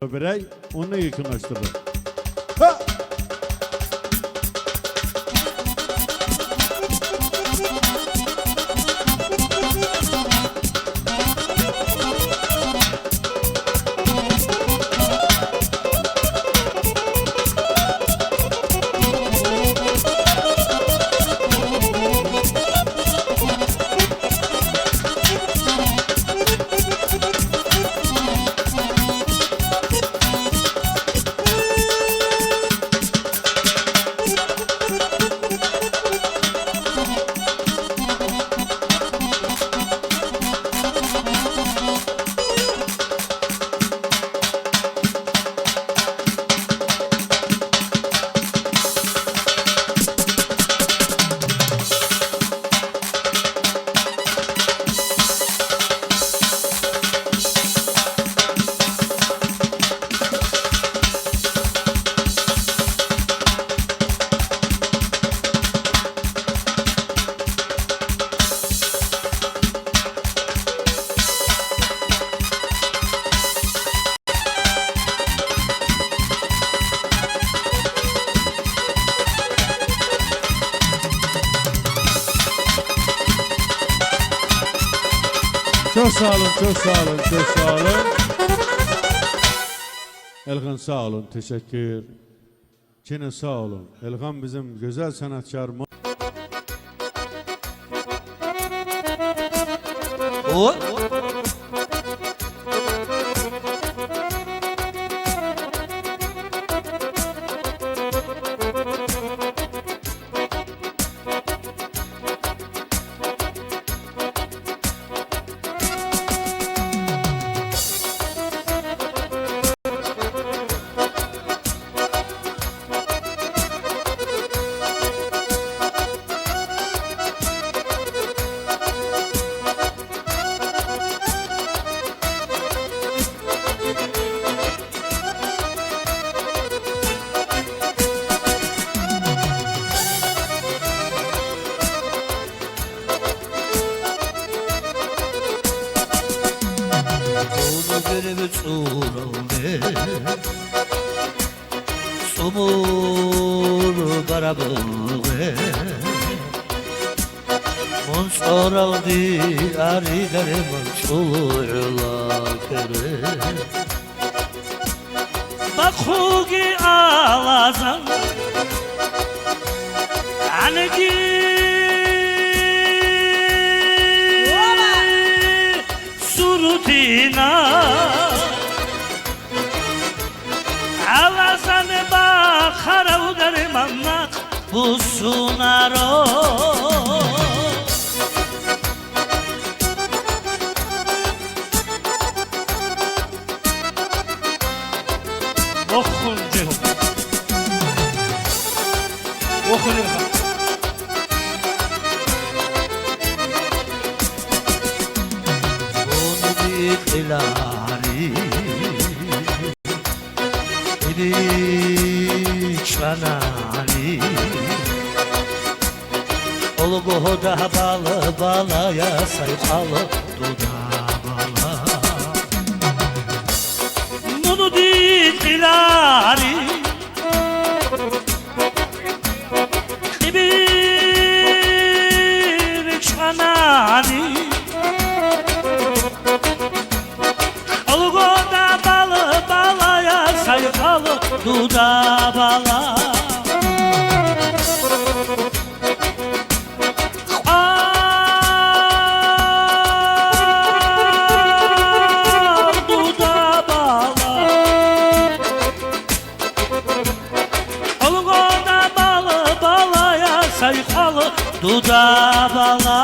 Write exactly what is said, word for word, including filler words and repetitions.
Берай, унниги кунаштуба. Ха! Çok sağ olun, çok sağ olun, çok sağ olun. Elhan sağ olun, teşekkür. Gene sağ olun. Elhan bizim güzel sanatçılar. O. ЦӀумур бараб гъе, мун цӀоралди аридаре мун чӀулугӀла квере. Бахъуги алазан гӀанги сурутина. Аласан бахъарав дарман нахъ буссунаро. Охун жегьу. Охун ирха. Бунди къилари. Иди чӀванани, олго гьода бала балая сайкъал дуда бала. Мун дихъилари, кьибил чӀванани, Олгода бала балая сайкъал дуда бала. Къвал дуда бала. Олгода бала балая сайкъал дуда бала.